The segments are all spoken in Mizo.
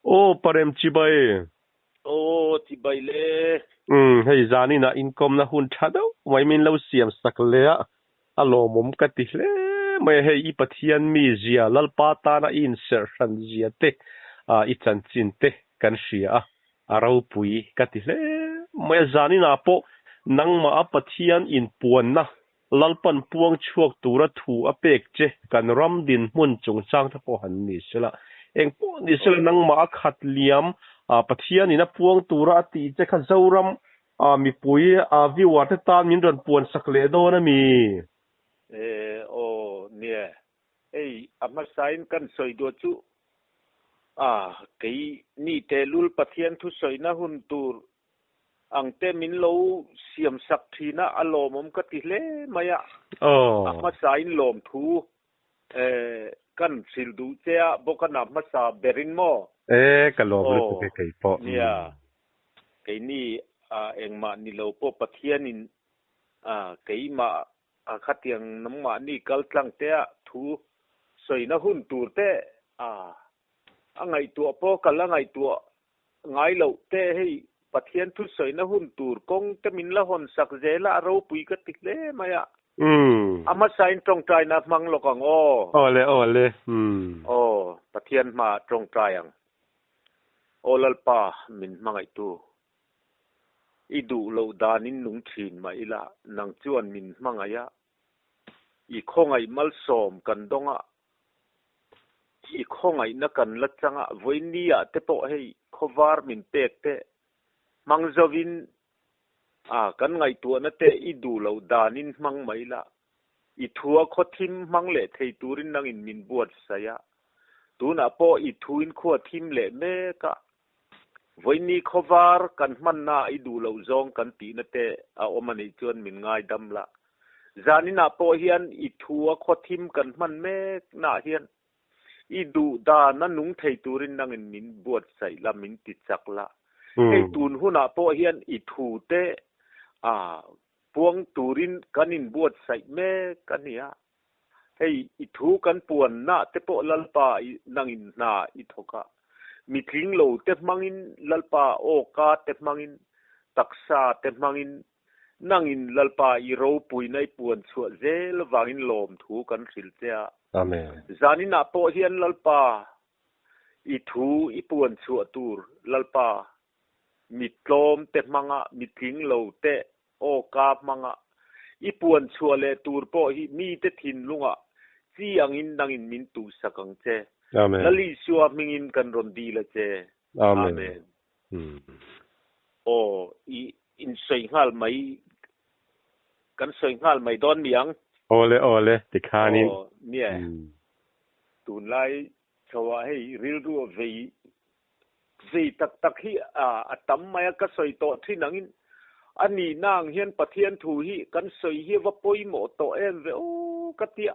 Aw Parem chibai. Aw chibai le. Umm hei zanin ah inkawmna hun tha deuh mai min lo siam sak leh a, a lawmawm ka ti hle mai a, hei i Pathian mi zia Lalpa tana i inserh hran zia te ah i chanchin te kan hria a, a ropui ka ti hle mai a, zanin ah pawh nangmah a Pathian inpuanna Lalpan puang chhuak tura thu a pek che kan ram dinhmun chungchang te pawh han ni sela. Eng pawh ni sela nangmah a khat liam Pathianin a puang tura a tih che kha Zoram mipui viewer te tan min rawn puan sak leh dawn a mi? E aw nia, hei a hmasain kan sawi duah chu a kei ni tehlul Pathian thusawina hun tur Ang te min lo siam sak thin a, a lawmawm ka ti hle mai a. A hmasa in lawmthu kan hrilh duh che a, bawk a na hmasa ber in maw? E, ka lawm lutuk e kei pawh. Nia, keini engmah ni lo pawh Pathian in keimah khatiang nangmahni kal tlang te a thu sawina hun tur te a ngaihtuah pawh ka la ngaihtuah Ngai loh te hei Pathian thusawina hun tur kawng te min la hawn sak zel a, a ropui ka ti hle mai a. A hmasain tawngtaina hmang lawk ang aw. Awle awle umm. Aw Pathian hmaah tawngtai ang. Aw Lalpa min hmangaihtu. I duh loh danin nung thin mah ila nang chuan min hmangaih a. I khawngaih malsawm kan dawng a. I khawngaihna kan la chang a, vawiin ah te pawh hei khawvar min pek te hmang zovin a kan ngaihtuahna te i duh loh danin hmang mai la, i thua khaw thim hmang leh thei turin nangin min buatsaih a, tunah pawh i thuin khua thim leh mek a, vawiin khawvar kan hmanna ah i duh loh zawng kan tihna te a awm a nih chuan min ngaidam la. Zaninah pawh hian i thu a khaw thim kan hman mek nah hian i duh dan a nung thei turin nangin min buatsaih la, min ti chak la. Hei tun hunah pawh hian i thu te a puang turin kan inbuatsaih mek a nia. Hei i thu kan puan nah te pawh Lalpa i nangin hna i thawk a. Mitling lo te hmangin Lalpa aw ka te hmangin taksa te hmangin Nangin Lalpa i ropuina i puan chhuah zel vangin lawmthu kan hrilh che a. Amen. Zaninah pawh hian Lalpa i thu i puan chhuah tur Lalpa mi tlawm te hmanga mi tling lo te aw ka hmanga i puan chhuah leh tur pawh hi mite thinlungah chi angin nangin min tuhsak ang che. Amen. Lal Isua hmingin kan rawn dil a che. Amen. Amen. Aw, i insawi nghal mai, kan sawi nghal mai dawn mi ang. Awle awle, tikhanin. Aw, nia. Tunlai chhoah hei rilru a vei, vei tak tak hi a tam mai a, ka sawi tawh thin angin a nihna ang hian Pathian thu hi kan sawi hi a va pawimawh tawh em ve aw ka tia.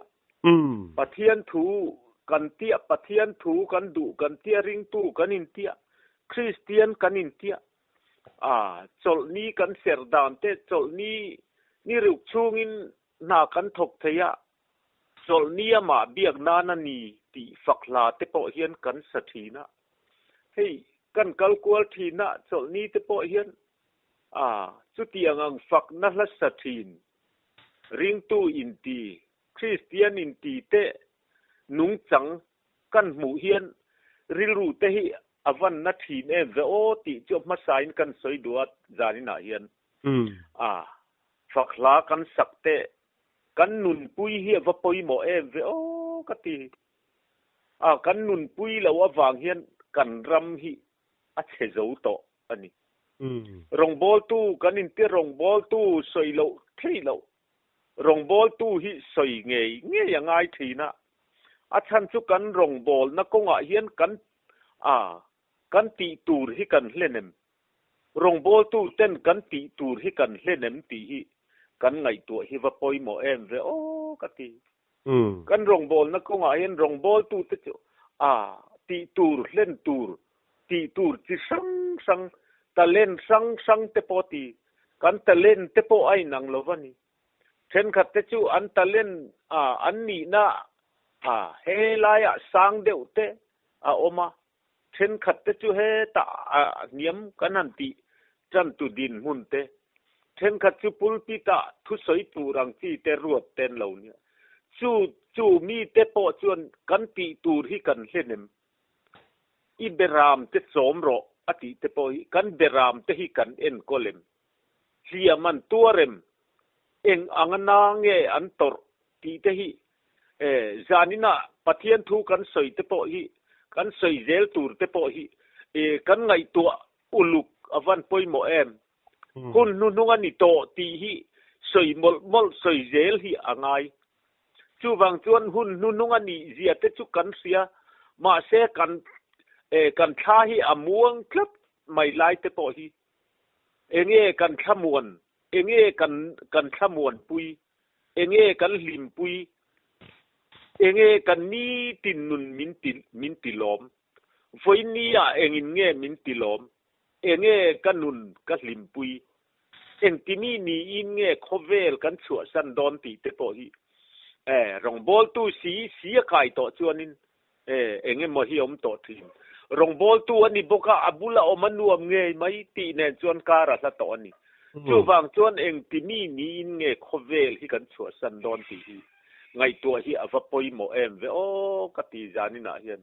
Pathian thu kan tia, Pathian thu kan duh kan tia, ringtu kan intia, Kristian kan intia. A, chawlhni kan ser dan te, chawlhni ni ruk chhungin hna kan thawk thei a, chawlhni amah biak nan a ni tih fak hla te pawh hian kan sa thin a. Hei, kan kal kual thin a, chawlhni te pawh hian a, chutiang ang fakna hla sa thin, ringtu inti, Kristian inti te nungchang kan hmuh hian rilru te hi a van na thin em ve aw tih chu hmasain kan sawi duh a zaninah hian a fak hla kan sak te kan nunpui hi a va pawimawh em ve aw ka ti a kan nunpui loh avang hian kan ram hi a chhe zo tawh a ni. Rawngbawltu kan inti rawngbawltu sawi loh theih loh Rawngbawltu hi sawi ngei ngei a ngai thin a, a chhan chu kan rawngbawlna kawngah hian kan a kan tih tur hi kan hlen em? Rawngbawltu ten kan tih tur hi kan hlen em tih hi kan ngaihtuah hi va pawimawh em ve aw ka ti. Kan rawngbawlna kawngah hian rawngbawltu te chu a tih tur hlen tur tih tur chi hrang hrang, talent hrang hrang te pawh ti, kan talent te pawh a inang lo va ni. Thenkhat te chu an talent a an nihna a he laiah sang deuh te a awm a, Thenkhat te chu hetah a hniam kan han tih tan tu dinhmun te, thenkhat chu pulpit ah thusawi tur ang chi te ruat te an lo nia. Chu chu mi te pawh chuan kan tih tur hi kan hlenem. I beram te chawm rawh a tih te pawh hi kan beram te hi kan enkawl em? Hliam an tuar em? Eng anga na nge an tawrh tih te hi zaninah Pathian thu kan sawi te pawh hi kan sawi zel tur te pawh hi kan ngaihtuah uluk a van pawimawh em? Hun hnuhnung a ni tawh tih hi sawi mawlh mawlh sawi zel hi a ngai. Chuvang chuan hun hnuhnung a nih zia te chu kan hria, mahse kan kan thla hi a muang tlat mai lai te pawh hi enge kan thlamuan, enge kan kan thlamuanpui, enge kan hlimpui, enge kan nitin nun min ti min ti lawm. Vawinia engin nge min ti lawm? Enge ka nun ka hlimpui? Engtimi niin nge khawvel kan chhuahsan dawn tih te pawh hi eh rawngbawltu si si a kai tawh chuanin eh engemaw hi awm tawh thin. Rawngbawltu a ni bawk a, a bula awm a nuam ngei mai tih nen chuan kar a hla tawh a ni. Chuvang chuan engtimi niin nge khawvel hi kan chhuahsan dawn tih hi ngaihtuah hi a va pawimawh em ve aw ka ti zaninah hian.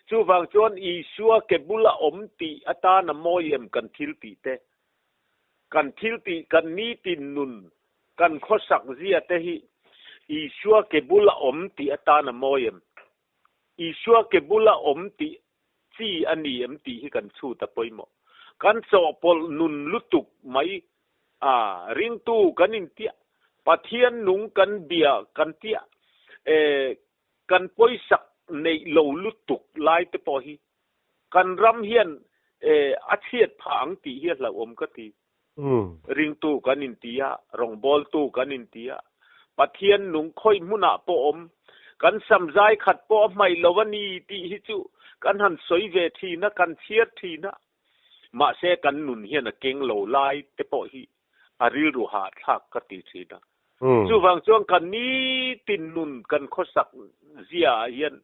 Chuvang chuan Isua ke bula awm tih atana mawi em kan thil tih te, kan thil tih kan nitin nun kan khawsak zia te hi Isua ke bula awm tih atana mawi em? Isua ke bula awm tih chi a ni em tih hi kan chhut a pawimawh. Kan chawhpawlh nun lutuk mai a, ringtu kan intiah, Pathian nung kan bia kan tiah, eh, Kan pawisak neih lo lutuk lai te pawh hi kan ram hian a chhiat phah ang tih hi a hlauhawm ka ti. Ringtu kan inti a, rawngbawltu kan inti a, Pathian nung khawih hmunah pawh awm, kan samzai khat pawh a hmaih lo a ni tih hi chu kan han sawi ve thin a, kan chhiar thin a. Mahse kan nun hian a keng lo lai te pawh hi a rilru hahthlak ka ti thin a. Chuvang chuan kan nitin nun kan khawsak zia ah hian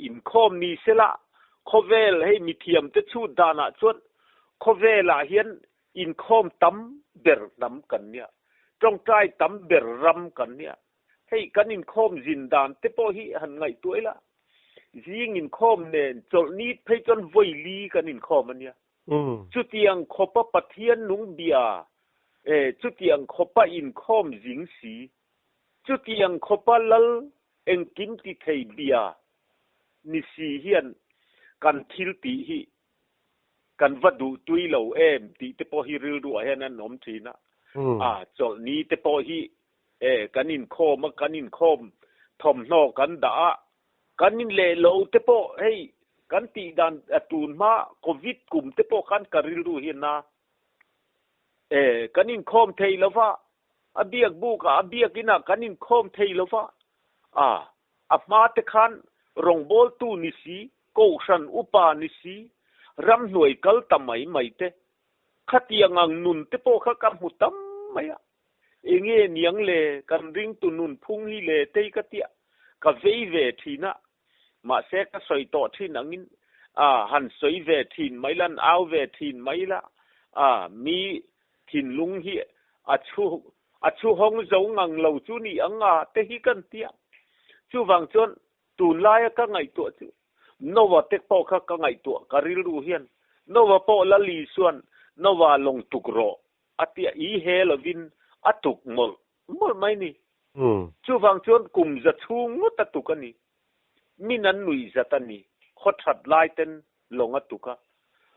inkhawm ni sela khawvel hei mithiam te chhut danah chuan khawvel ah hian inkhawm tam ber hnam kan nia, tawngtai tam ber ram kan nia. Hei kan inkhawm zin dan te pawh hi han ngaihtuah ila zing inkhawm nen chawlhni phei chuan vawi li kan inkhawm a nia. Chutiang khawpa Pathian nung bia, e, chutiang khawpa inkhawm zing si, chutiang khawpa lal engkim ti thei bia ni si hian kan thil tih hi kan va duh tui lo em tih te pawh hi rilruah hian an awm thin a. A, chawlhni te pawh hi, e, kan inkhawm a, kan inkhawm thawmhnaw kan dah a, Kan in leh lo te pawh hei kan tih dan tun hma covid kum te pawh khan ka rilru hi a na e, kan inkhawm thei lo va, a biak buk ah a biak in ah kan inkhawm thei lo va, a a hma te khan rawngbawltu ni si, kohhran upa ni si, ramhnuai kal ta mai mai te, khatiang ang nun te pawh kha ka hmu tam mai a. Enge niang le kan ringtu nun phung hi le tei ka tia ka vei ve thin a, mahse ka sawi tawh thin angin a han sawi ve thin mai la, an au ve thin mai la, a mi thinlung hi a chhu a chhu hawng zo ngang lo chu ni ang a te hi kan tia. Chuvang chuan tunlaia ka ngaihtuah chu Noah te pawh kha ka ngaihtuah ka rilru hian Noah pawh Lali chuan Noah lawng tuk rawh A tia i he lovin a tuk mawlh mawlh mai ni. Chuvang chuan kum za chhung ngawt a tuk a ni. Min an nuih zat a ni. Khaw that lai ten lawng a tuk a.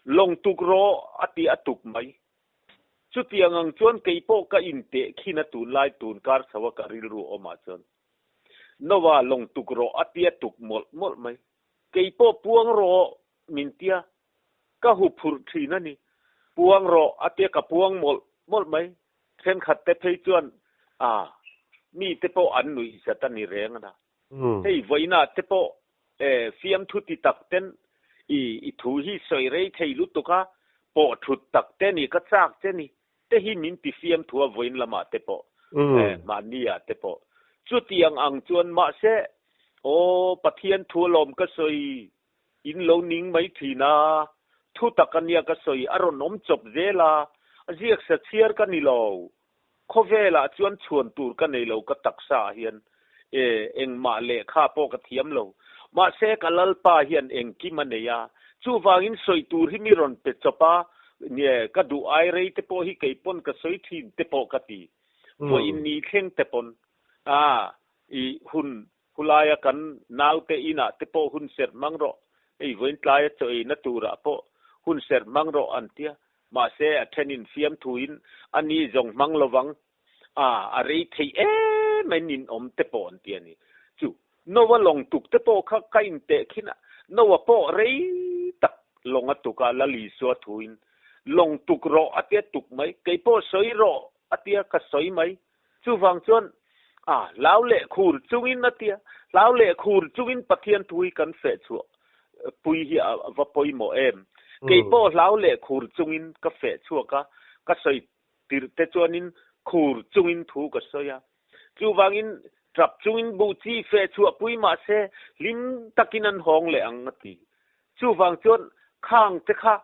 Lawng tuk rawh a ti a tuk mai. Chutiang ang chuan kei pawh ka inteh khin a tunlai tun kar chho a ka rilru awmah chuan. Noah lawng tuk rawh a ti a tuk mawlh mawlh mai. Kei pawh puang rawh min tia Ka hu phurh thin a ni. Puang rawh a tia ka puang mawlh mawlh mai. Thenkhat te phei chuan a mi te pawh an nuih zat a ni reng a na. Hei vawiinah te pawh fiamthu ti tak ten i i thu hi sawi rei thei lutuk a, pawh thut tak te ni ka chak che ni te hi min ti fiamthu a vawiin lamah te pawh mahni ah te pawh. Chutiang ang chuan mahse aw Pathian thu alawm ka sawi. In lo ning mai thin a, thu tak a nia ka sawi a rawn awm chawp zel a, a ziak sa chhiar ka ni lo. Khawvelah chuan chhuan tur ka nei lo ka taksa ah hian e engmah lehkha pawh ka thiam lo. Mahse ka Lalpa hian engkim a nei a, chuvangin sawi tur hi mi rawn pe chawp a, nie ka duh ai rei te pawh hi kei pawn ka sawi thin te pawh ka ti. Vawiin ni thleng te pawn a i hun Khulaia kan naute inah te pawh hun serh hmang rawh, hei vawiin tlaia chaw eina turah pawh hun serh hmang rawh an tia. Mahse a thenin fiamthuin a ni zawng hmang lovang a, a rei theih em em ninawm te pawh an ti a ni. Chu Noa lawng tuk te pawh kha ka inteh khin a, Noa pawh rei tak lawng a tuk a, Lal Isua thuin lawng tuk rawh a tia tuk mai, kei pawh sawi rawh a tia ka sawi mai. Chuvang chuan, a, hlau leh khur chungin a tia, hlau leh khur chungin Pathian thu hi kan feh chhuah pui hi a va pawimawh em. Kei pawh hlau leh khur chungin ka feh chhuak a, ka sawi tirh te chuanin khur chungin thu ka sawi a. Chuvangin tap chungin buh chi feh chhuah pui mah se hlim takin an hawng leh ang a ti. Chuvang chuan khang te kha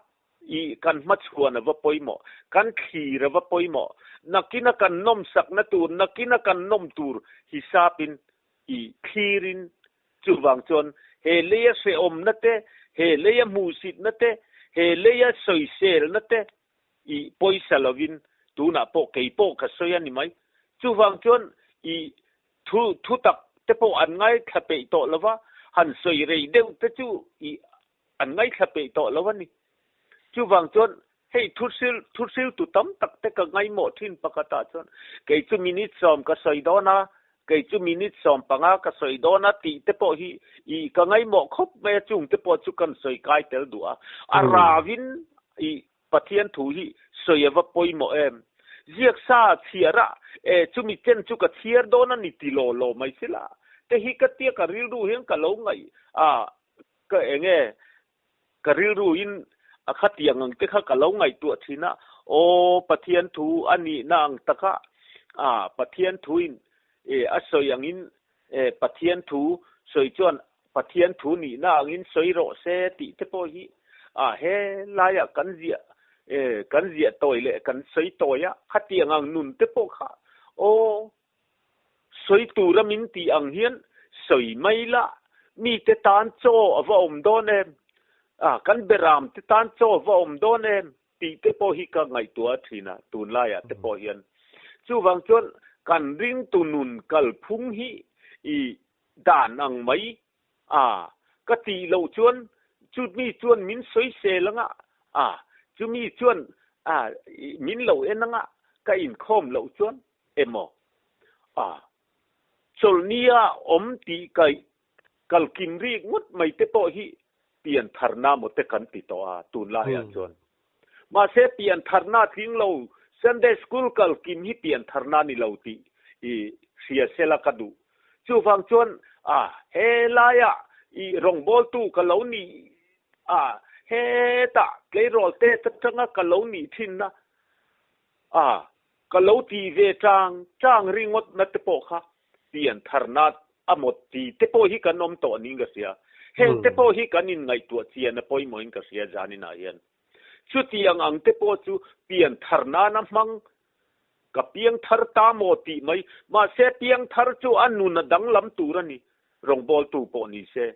I kan hmachhuan a va pawimawh, kan thlir a va pawimawh, nakina kan nawmsakna tur, nakina kan nawm tur hisapin i thlirin chuvang chuan he leia hrehawmna te, he leia hmuhsitna te, he leia sawiselna te i pawisa lovin tunah pawh kei pawh ka sawi a ni mai. Chuvang chuan i thu thutak te pawh an ngaithla peih tawh lova, han sawi rei deuh te chu i An ngaithla peih tawh lo a ni. Chuvang chuan hei thuhril thuhriltu tam tak te ka ngaihmawh thin pakhatah chuan kei chu minute sawm ka sawi dawn a, kei chu minute 15 ka sawi dawn a tih te pawh hi ih ka ngaihmawh khawp mai a, chung te pawh chu kan sawi kai tel duh a. A ravin ih Pathian thu hi sawi a va pawimawh em? Ziak sa chhiar a, e chumi chen chu ka chhiar dawn a ni ti law law mai sila te hi ka tia ka rilru hian ka lo ngaih a, Ka enge ka rilru in a khatiang ang te kha ka lo ngaihtuah thin a, aw Pathian thu a nihna ang taka a Pathian thu in e a sawi ang in e Pathian thu sawi chuan Pathian thu nihna ang in sawi rawh se tih te pawh hi a he laiah kan ziah e kan ziah tawi leh kan sawi tawi a, khatiang ang nun te pawh kha aw Sawi tura min tih ang hian sawi mai la, mite tan chaw a va awm dawn em? A, kan beram te tan chaw a va awm dawn em? tih te pawh hi ka ngaihtuah thin a, tunlaiah te pawh hian. Chuvang chuan kan ringtu nun kalphung hi i dan ang mai a, ka tih loh chuan chumi chuan min sawisel anga, a, chumi chuan a, min lo en anga ka inkhawm loh chuan emaw a chawlhnia awm tih kaih kalkim rik ngawt mai te pawh hi pian tharna maw te kan ti tawh a tunlaiah chuan. Mahse pian tharna tling lo Sunday School kalkim hi pian tharna ni lo tih i hria sela ka duh. Chuvang chuan a helaia i rawngbawltu ka lo nih a hetah tleirawl te atanga ka lo nih thinna a Ka lo ti ve chang chang ringawtna te pawh kha pian tharna a mawt ti te pawh hi kan awm tawh niin ka hria. Heng te pawh hi kan inngaihtuah chian a pawimawhin ka hria zaninah hian. Chutiang ang te pawh chu pian thar nana hmang ka piang thar ta maw tih mai. Mahse piang thar chu a nun a danglam tur a ni. Rawngbawltu pawh ni se.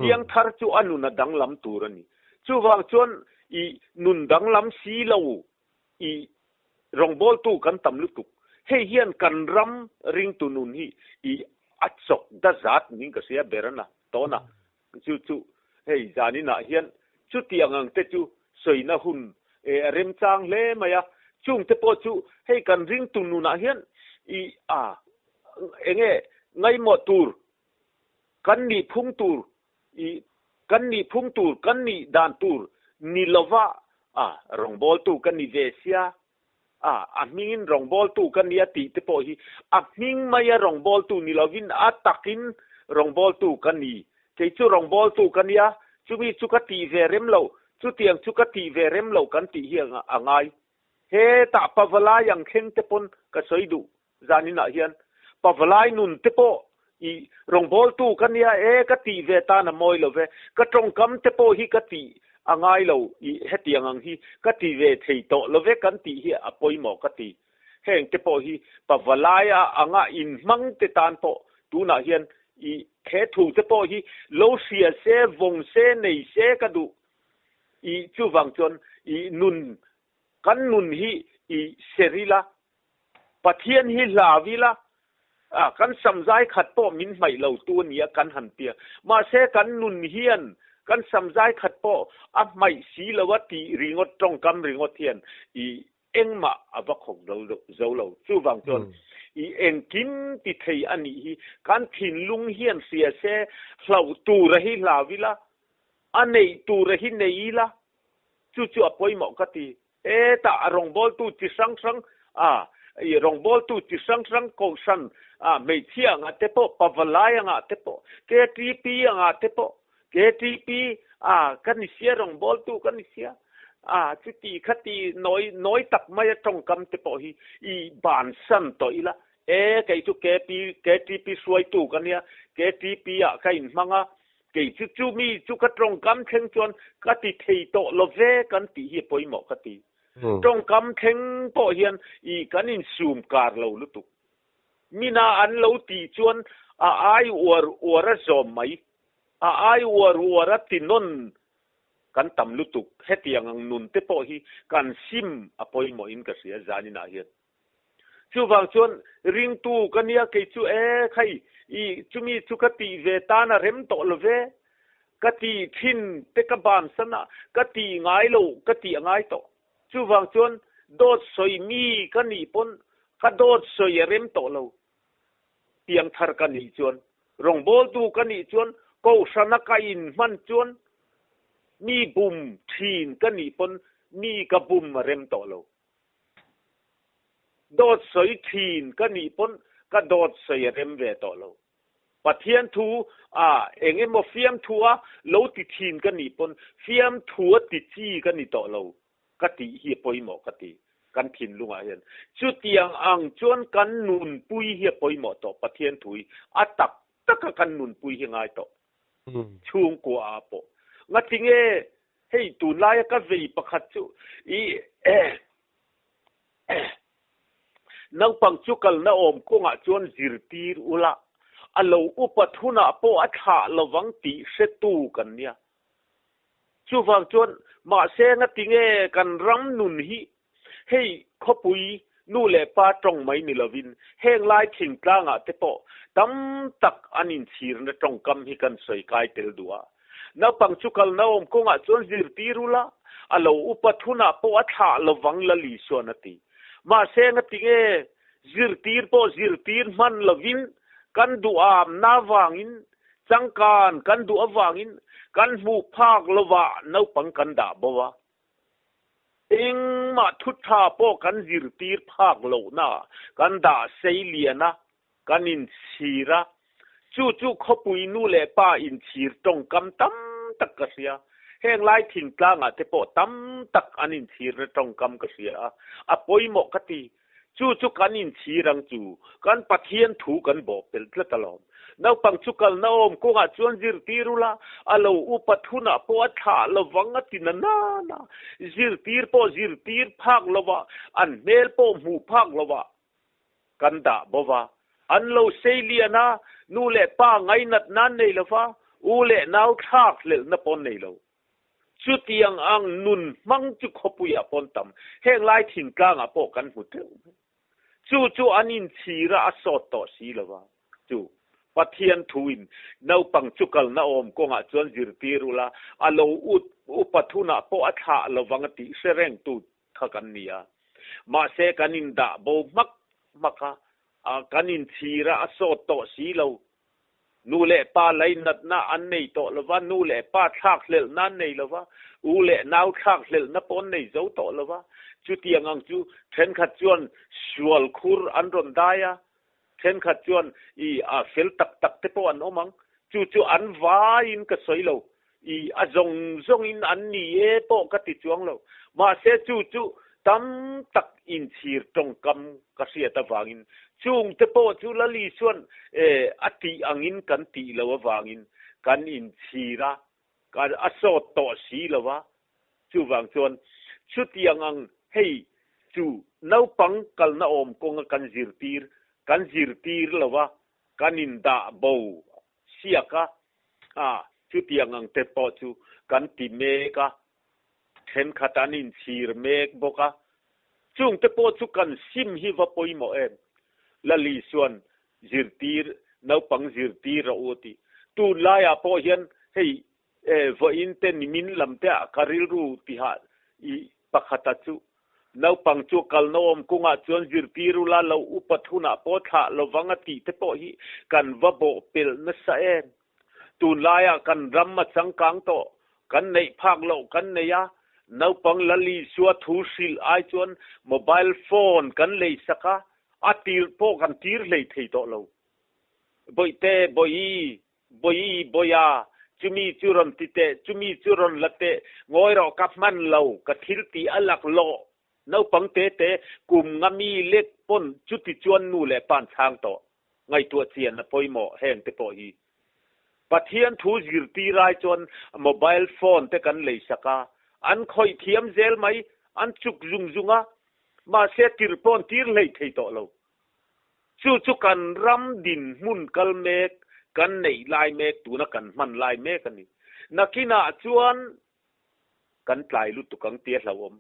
Piang thar chu a nun a danglam tur a ni. Chuvang chuan i nun danglam si lo I rawngbawltu kan tam lutuk. Hei hian kan ram ringtu nun hi i a chawk da zat niin ka hria ber a na tawn a. Chu chu hei zaninah hian chutiang ang te chu sawina hun a remchang hle mai a. Chung te pawh chu hei kan ringtu nunah hian i a enge ngaihmawh tur kan nih phung tur I kan nih phung tur, kan nih dan tur ni lova a rawngbawltu ka ni ve sia, a a hmingin rawngbawltu ka nia tih te pawh hi a hming maia rawngbawltu ni lovin a takin rawngbawltu ka ni. Kei chu rawngbawltu ka nia, chumi chu ka tih ve rem lo, chutiang chu ka tih ve rem lo kan tih hi a ngai. Hetah pavalai ang thleng te pawn ka sawi duh zaninah hian pavalai nun te pawh I rawngbawltu ka nia e ka tih ve tan a mawi lo ve, ka tawngkam te pawh hi ka tih a ngai lo i hetiang ang hi ka ti ve thei tawh lo ve kan tih hi a pawimawh ka ti. Heng te pawh hi pavalaia anga inhmang te tan pawh tunah hian i he thu te pawh hi lo hria se, vawng se, nei se ka duh. I chuvang chuan i nun kan nun hi i ser ila, Pathian hi hlau ila, a kan samzai khat pawh min hmaih lo tu a nia kan han tia. Mahse kan nun hian kan samzai khat pawh a hmaih si lo a tih ringawt tawngkam ringawt hian i engmah a va khawk zo lo. Chuvang chuan i engkim ti thei a nih hi kan thinlung hian hria se hlauh tura hi hlau ila, a neih tura hi nei ila, chu chu a pawimawh ka ti. Hetah a rawngbawltu chi hrang hrang a, i rawngbawltu chi hrang hrang kohhran a hmeichhia angah te pawh, pavalai angah te pawh, KTP angah te pawh, KTP a ka ni sia rawngbawltu ka ni sia a chuti khati nawi nawi tak maia tawngkam te pawh hi i bansan tawh ila e kei chu KP KTP hruaitu ka nia KTP ah ka inhmang a Kei chu chu mi chu ka tawngkam thleng chuan ka ti thei tawh lo ve kan tih hi a pawimawh ka ti. Tawngkam thleng pawh hian i kan insum kar lo lutuk. Mina an lo tih chuan a ai uar uar a zawm mai, a ai uar uar a ti nawn kan tam lutuk. Hetiang ang nun te pawh hi kan sim a pawimawh in ka hria zaninah hian. Chuvang chuan ringtu ka nia kei chu e khai i chumi chu ka tih ve tan a rem tawh lo ve, ka tih thin te ka bansan a, ka tih ngai lo ka tih a ngai tawh. Chuvang chuan dawt sawi mi ka nih pawn ka dawt sawi a rem tawh lo. Piangthar ka nih chuan, rawngbawltu ka nih chuan, kohhrana ka inhman chuan mi bum thin ka nih pawn mi ka bum a rem tawh lo. Dawt sawi thin ka nih pawn ka dawt sawi a rem ve tawh lo. Pathian thu a eng emaw fiamthu a lo ti thin ka nih pawn fiamthu a ti chi ka ni tawh lo ka tih hi a pawimawh ka ti kan thinlungah hian. Chutiang ang chuan kan nunpui hi a pawimawh tawh Pathian thu hi a tak taka kan nunpui hi ngai tawh chhungkua ah pawh. Ngatinge Hei tunlaia ka vei pakhat chu i naupang chu kalna awm kawngah chuan zirtir ula, a lo upat hunah pawh a thlah lovang tih hretu kan nia. Chuvang chuan mahse ngatinge kan ram nun hi Hei khawpui nu leh pa tawng mai ni lovin heng lai thingtlangah te pawh tam tak an inchhirna tawngkam hi kan sawi kai tel duh a. Naupang chu kalna awm kawngah chuan zirtir ula, a lo upat hunah pawh a thlah lovang Lali chuan a ti. Mahse ngatinge zirtir pawh zirtir hman lovin kan duhamna avangin changkan kan duh avangin kan hmuh phak lovah naupang kan dah bo a. Engmah thu tha pawh kan zirtir phak lohna kan dah sei lian a, kan inchhir a. Chu chu khawpui nu leh pa inchhir tawngkam tam tak ka hria. Heng lai thingtlangah te pawh tam tak an inchhirna tawngkam ka hria a, a pawimawh ka ti. Chu chu kan inchhir ang chu, kan Pathian thu kan bawh pel tlat alawm. Naupang chu kalna awm kawngah chuan zirtir ula, a lo upat hunah pawh a thlah lovang a ti na nana. Zirtir pawh zirtir phak lovah, an hmel pawh hmuh phak lovah kan dah bo va. An lo sei lian a, nu leh pa ngainat nan nei lova, u leh nau thlak hlelhna pawh nei lo. Chutiang ang nun hmang chu khawpuiah pawn tam, heng lai thingtlangah pawh kan hmu teuh mai. Chu chu an inchhira a sawt tawh si lo va. Chu Pathian thuin naupang chu kalna awm kawngah chuan zirtir ula, a lo ut upa thunah pawh a thlah lovang a tih hre rengtu kha kan ni a. Mahse kan indah bo hmak hmak a, kan inchhira a sawt tawh si lo. Nu leh pa lainatna an nei tawh lo va, nu leh pa thlakhlelhna an nei lo va, u leh nau thlakhlelhna pawh an nei zo tawh lo va. Chutiang ang chu thenkhat chuan sual khur an rawn dai a, thenkhat chuan i a fel tak tak te pawh an awm ang. Chu chu an vaiin ka sawi lo, i a zawng zawngin an ni e pawh ka ti chuang lo. Mahse chu chu. Tam tak inchhir tawngkam ka hriat avangin chungte pawh chu Lali chuan a tih angin kan tih lo avangin kan inchhir a, kan a sawt tawh si lo a. Chuvang chuan chutiang ang hei chu naupang kalna awm kawnga kan zirtir kan zirtir lo a, kan indah bo siak a, a chutiang ang te pawh chu kan ti mek a, thenkhat an inchhir mek bawk a, chungte pawh chu kan sim hi va pawimawh em? Lali chuan zirtir, naupang zirtir rawh u a ti. Tunlaiah pawh hian hei vawiin te nimin lam te ah ka rilru tihah i pakhata chu naupang chu kalna awm kungah chuan zirtir ula lo upat hunah pawh thlah lovang a tih te pawh hi kan va bawh pelh nasa em. Tunlaiah kan ram a changkang tawh, kan neih phak loh kan nei a, naupang Lal Isua thu hrilh ai chuan mobile phone kan lei sak a, a tirh pawh kan tir hlei thei tawh lo. Bawihte, Bawihi, Bawihi, Bawiha, chumi chu rawn ti teh, chumi chu rawn la teh, ngawi rawh ka hman lo, ka thil tih a lak lawh. Naupang te te kum nga mi lek pawn chuti chuan nu leh pa an chhang tawh. Ngaihtuah chian a pawimawh heng te pawh hi. Pathian thu zirtir ai chuan mobile phone te kan lei sak a, an khawih thiam zel mai, an chuk zung zung a, mahse tir pawh an tir hlei thei tawh lo. Chu chu kan ram dinhmun kal mek, kan neih lai mek, tuna kan hman lai mek a ni. Nakinah chuan kan tlai lutuk ang tia hlauhawm.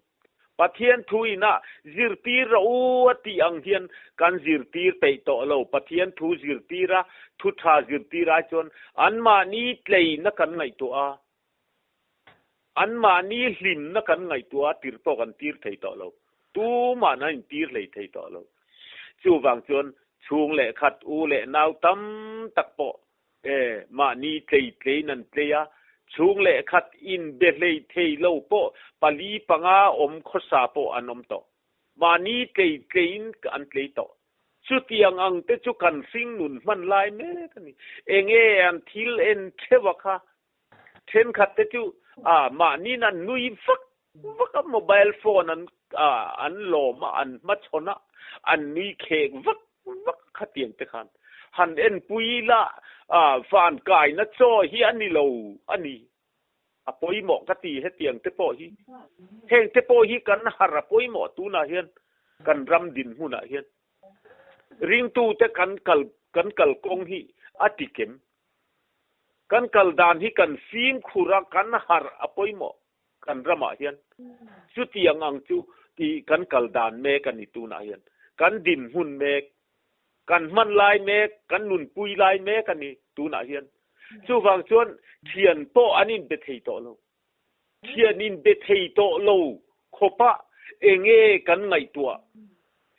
Pathian thu ina zirtir rawh u a tih ang hian kan zirtir peih tawh lo. Pathian thu zirtir a, thu tha zirtir ai chuan anmahni tleina kan ngaihtuah a, anmahni hlimna kan ngaihtuah a tir pawh kan tir thei tawh lo. Tumah an intir hlei thei tawh lo. Chuvang chuan chhung leh khat, u leh nau tam tak pawh E, mahni tlei tleiin an tlei a, chhung leh khat inbe hlei thei lo pawh pali panga awm khawsa pawh an awm tawh. Mahni tlei tleiin an tlei tawh. Chutiang ang te chu kan hring nun hman lai mek a ni. Enge an thil en theuh a kha? Thenkhat te chu a mahniin an nui vak vak a, mobile phone an an lawm a, an hmachhawn a, an nui khek vak vak khatiang te khan han enpui la van kaina chaw hi a ni lo a ni. A pawimawh ka ti hetiang te pawh hi. Heng te pawh hi kan har a pawimawh tunah hian kan ram dinhmunah hian ringtute kan kal kan kalkawng hi a tikem. Kan kal dan hi kan fimkhur a, kan har a pawimawh. Kan ramah hian chutiang ang chu tih kan kal dan mek a ni tunah hian. Kan dinhmun mek, kan hman lai mek, kan nunpui lai mek a ni tunah hian. Chuvang chuan thian pawh an inbe thei tawh lo. Thian inbe thei tawh lo khawpah enge kan ngaihtuah,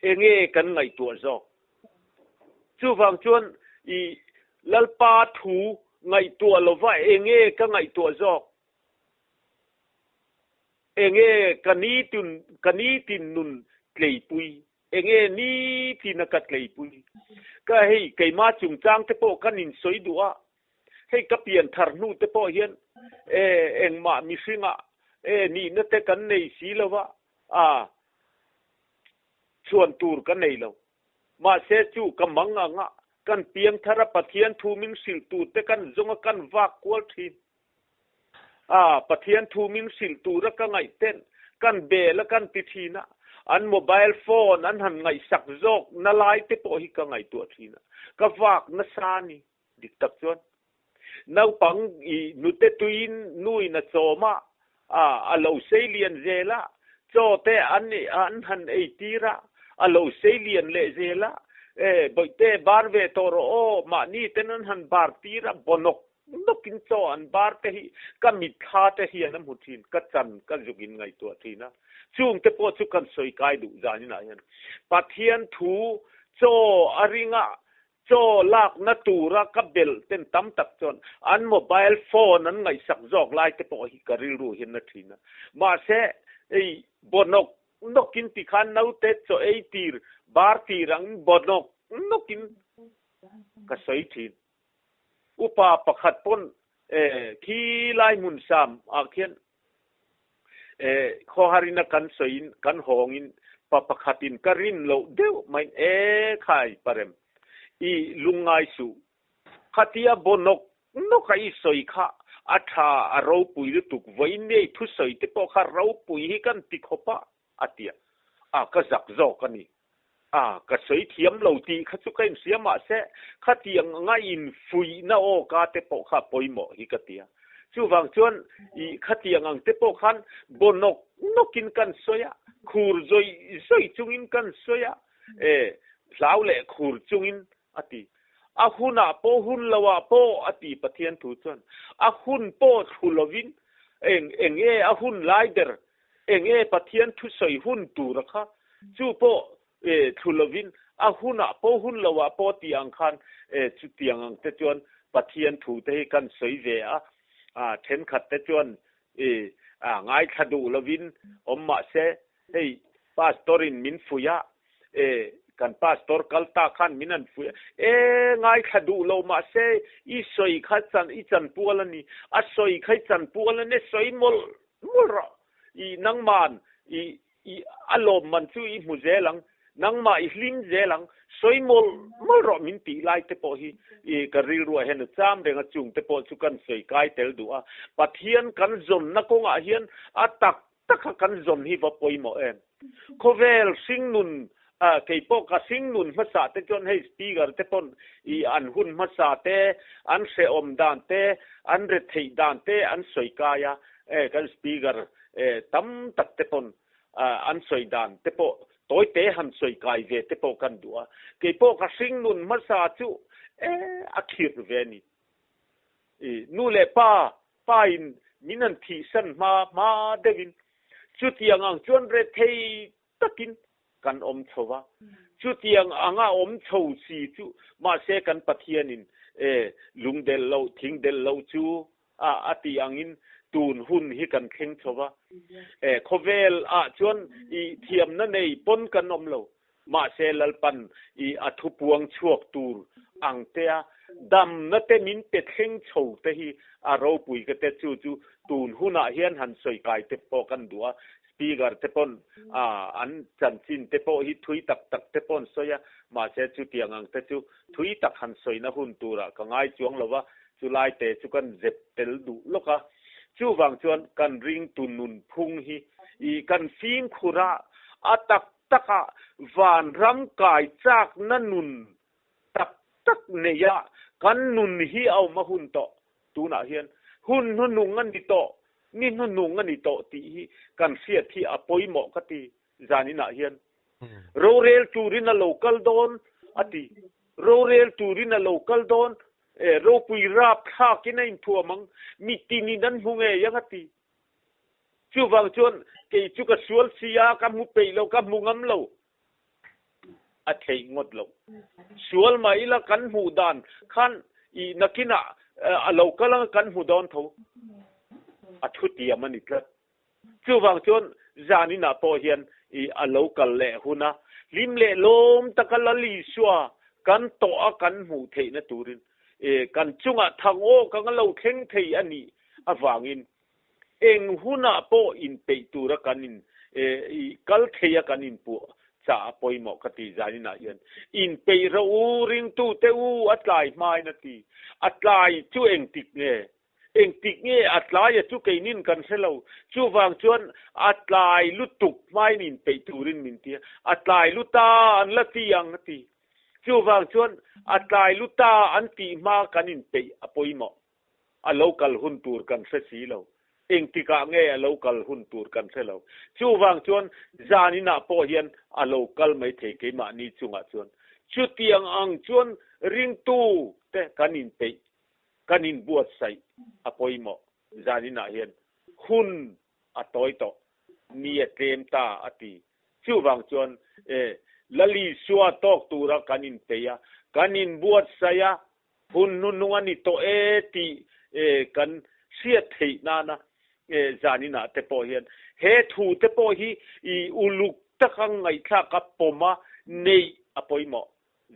enge kan ngaihtuah zawk. Chuvang chuan i Lalpa thu ngaihtuah lova enge ka ngaihtuah zawk. Enge ka nitin ka nitin nun tleipui? Enge nitina ka tleipui? Ka hei keimah chungchang te pawh kan insawi duh a, hei ka pian thar hnu te pawh hian e engmah mihringah e nihna te kan nei si lo va, a chhuan tur ka nei lo. Mahse chu ka mang ang a, kan piang thar a Pathian thu min hrilh tur te kan zawng a kan vak kual thin. A, Pathian thu min hrilh tura ka ngaih ten kan bel a kan ti thin a, an mobile phone an han ngaihsak zawk na lai te pawh hi ka ngaihtuah thin a, ka vak nasa a ni. Dik tak chuan naupang i nute tuiin nuin a chawm a, a, a lo sei lian zel a, chaw te an an han ei tir a, a lo sei lian leh zel a, e, bawihte bar ve tawh rawh aw, mahni ten an han bar tir a, bonawk Nawkin chaw an bar te hi ka mitthla te hian a hmu thin, ka chan ka zuk in ngaihtuah thin a. Chung te pawh chu kan sawi kai duh zan inah hian Pathian thu chaw a ringa chaw lakna tura ka belh ten tam tak chuan an mobile phone an ngaihsak zawk lai te pawh hi ka rilru hian na thin a. Mahse ei bawnawk nawkin tikhan naute chaw ei tir bar tir angin bawnawk nawkin ka sawi thin. Upa pakhat pawn khi lai hmun sam ah khian Khawharin a kan sawiin kan hawngin pa pakhatin ka rin loh deuh maiin e khai parem i lungngai suh. Khatia baw nawk nawk a i sawi kha a tha a ropui lutuk vawiin nei thusawi te pawh kha ropui hi kan ti khawp a a ti a, a ka zak zawk a ni. A ka sawi thiam lo tih kha chu ka inhria mahse khatiang anga infuihna aw ka te pawh kha pawimawh hi ka ti a. Chuvang chuan i khatiang ang te pawh khan baw nawk nawkin kan sawi a, khur zawih zawih chungin kan sawi a, e hlau leh khur chungin a ti. A hunah pawh hun loah pawh a ti Pathian thu chuan. A hun pawh thlu lovin eng eng nge a hun lai ber Eng nge Pathian thusawi hun tura kha chu pawh thlu lovin a hunah pawh hun loah pawh tih ang khan chutiang ang te chuan Pathian thu te hi kan sawi ve a, thenkhat te chuan ngaithla duh lovin awm mah se hei Pastor in min fuih a, kan Pastor kal ta khan min han fuih a, e ngaithla duh lo mah se i sawi kha i chanpual a ni, a sawi kha i chanpual a ni, sawi mawlh Mawlh rawh, i nangman i i a lawmman chu i hmu zel ang, nangmah i hlim zel ang, sawi mawlh mawlh rawh min tih lai te pawh hi i ka rilruah hian a cham reng a, chung te pawh chu kan sawi kai tel duh a, Pathian kan zawnna kawngah hian a tak taka kan zawn hi va pawimawh em? Khawvel hringnun a kei pawh ka hringnun hmasa te chuan hei speaker te pawn i an hun hmasa te, an hrehawm dan te, an retheih dan te an sawi kai a, e kan speaker e tam tak te pawn an sawi dan te pawh tawi te han sawi kai ve te pawh kan duh a, kei pawh ka hringnun hmasa chu e a khirh ve a ni. I nu leh pa pa in min han thihsan hma hma deuhin chutiang ang chuan rethei takin kan awm chho va, chutiang anga awm chho si chu mahse kan Pathianin e lung delh loh thing delh loh chu a a tih angin tun hun hi kan thleng chho va, e khawvel ah chuan i thiamna nei pawn kan awm lo, mahse Lalpan i a thupuang chhuak tur ang tea damna te min pe thleng chho te hi a ropui ka te chu chu tun hunah hian han sawi kai te pawh kan duh a, Speaker te pawn an chanchin te pawh hi thui tak tak te pawh an sawi a, mahse chutiang ang te chu thui tak han sawina hun turah ka ngai chuang lo va, chulai te chu kan zep tel duh lawk a. Chuvang chuan kan ringtu nunphung hi i kan fimkhur a, a tak taka vanram kai chakna nun tak tak neia kan nun hi a awm a hun tawh. Tunah hian hun hnuhnung a ni tawh, ni hnuhnung a ni tawh tih hi kan hriat hi a pawimawh ka ti zaninah hian. Rorel turin a lo kal dawn a ti. Rorel turin a lo kal dawn, ropui rap thlakin a inthuam ang, mitinin an hmu ngei ang a ti. Chuvang chuan kei chu ka sual si a, ka hmu peih lo, ka hmu ngam lo. A theih ngawt loh. Sual mah ila kan hmuh dan khan i nakinah a lo kal anga kan hmu dawn tho. A thu tiam a ni tlat. Chuvang chuan zaninah pawh hian i a lo kal leh hun a, hlim leh lawm taka Lal Isua kan tawh a kan hmuh theihna turin i kan chungah thang aw ka nga lo thleng thei a nih avangin Eng hunah pawh inpeih tura kan in kal thei a kan inpuah chah a pawimawh ka ti zaninah hian inpeih rawh u ringtute u a tlai hmain a ti. A tlai chu engtik nge? Engtik nge a tlai a chu keinin kan hre lo. Chuvang chuan a tlai lutuk hmain inpeih turin min ti a, a tlai luta an la ti ang a ti. Chuvang chuan a tlai luta an tih hma kan inpeih a pawimawh. A lo kal hun tur kan hre si lo. Engtikah nge a lo kal hun tur kan hre lo. Chuvang chuan zaninah pawh hian a lo kal mai thei keimahni chungah chuan. Chutiang ang chuan ringtu te kan inpeih, kan inbuatsaih a pawimawh. Zaninah hian hun a tawi tawh, ni a tlem ta a ti. Chuvang chuan e Lalisua tawk tura kan inpeih a, kan inbuatsaih a, Hun hnuhnung a ni tawh e tih kan hriat theih nana zaninah te pawh hian he thu te pawh hi i uluk taka ngaihthlak a pawm a neih a pawimawh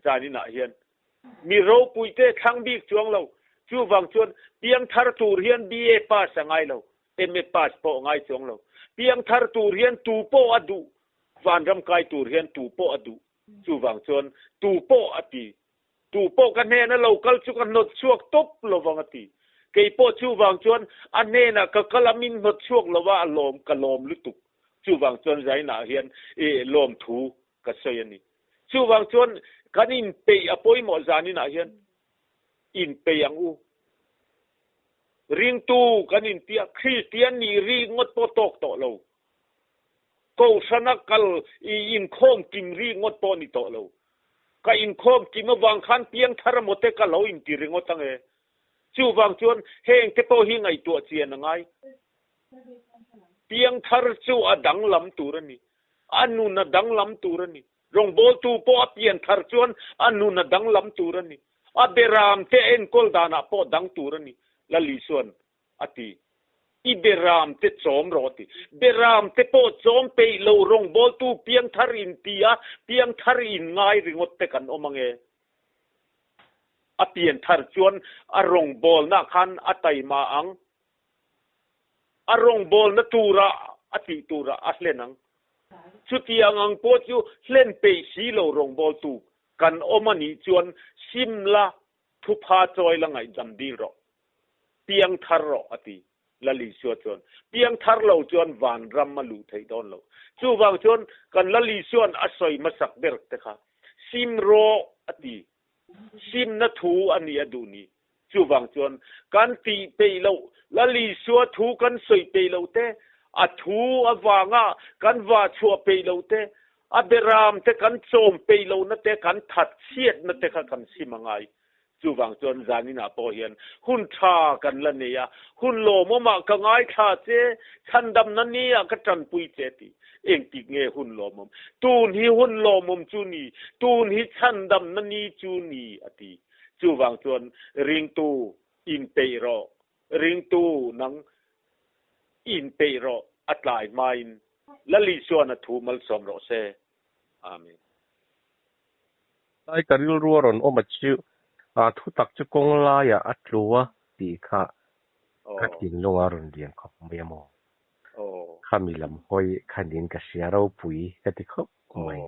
zaninah hian mi ropui te thlang bik chuang lo. Chuvang chuan piangthar tur hian BA pass a ngai lo, MA pass pawh a ngai chuang lo. Piangthar tur hian tu pawh a duh, vanram kai tur hian tu pawh a duh. Chuvang chuan tu pawh a ti. Tu pawh ka hnena lo kal chu ka hnawt chhuak tawp lovang a ti. Kei pawh chuvang chuan a hnenah ka kal a min hnawt chhuak lo a, a lawm, ka lawm lutuk. Chuvang chuan Zainah hian i lawmthu ka sawi a ni. Chuvang chuan kan inpeih a pawimawh zaninah hian inpeih ang u. Ringtu kan intia, Kristian nih ri ngawt pawh tawk tawh lo. Kohhrana kal i inkhawm kim ri ngawt pawh ni tawh lo. Ka inkhawm kim avang khan piangthar emaw te ka lo inti ringawt ang e. Chuvang chuan heng te pawh hi ngaihtuah chian a ngai. Piangthar chu a danglam tur a ni. A nun a danglam tur a ni. Rawngbawltu pawh a pianthar chuan a nun a danglam tur a ni. A beram te enkawl danah pawh dang tur a ni, Lali chuan a ti. I beram te chawm rawh a ti. Beram te pawh chawm peih lo rawngbawltu piangthar in ti a, piangthar in ngai ringawt te kan awm ange. A pianthar chuan a rawngbawlna khan a taima ang. A rawngbawlna tura a tih turah a hlen ang. Chutiang ang pawh chu hlen peih si lo rawngbawltu kan awm a nih chuan sim la, thupha chawi la ngaihdam dil rawh. Piang thar rawh a ti. Lal Isua chuan piang thar lo chuan vanram a luh theih dawn lo. Chuvang chuan kan Lal Isua'n a sawi hmasak ber te kha sim rawh a ti. Simna thu a nih a duh ni. Chuvang chuan kan tih peih loh, Lal Isua thu kan sawi peih loh te, a thu avanga kan vah chhuah peih loh te, a beram te kan chawm peih lohna te, kan that chhiatna te kha kan sim a ngai. Chuvang chuan zaninah pawh hian hun tha kan la nei a, hun lawmawmah ka ngaithla che, chhandamna nia ka tanpui che tih. Engtik nge hun lawmawm? Tun hi hun lawmawm chu ni, tun hi chhandamna ni chu ni a ti. Chuvang chuan ringtu inpeih rawh, ringtu nang inpeih rawh a tlai hmain Lal Isuan a thu malsawm rawh se. Amen. Lai ka rilru a rawn awm a chu, a thutak chu kawng laiah a tlu a tih kha ka thinlung a rawn lian khawp mai a maw? Khami lam hawi khanin ka hria ropui ka ti khawp mai.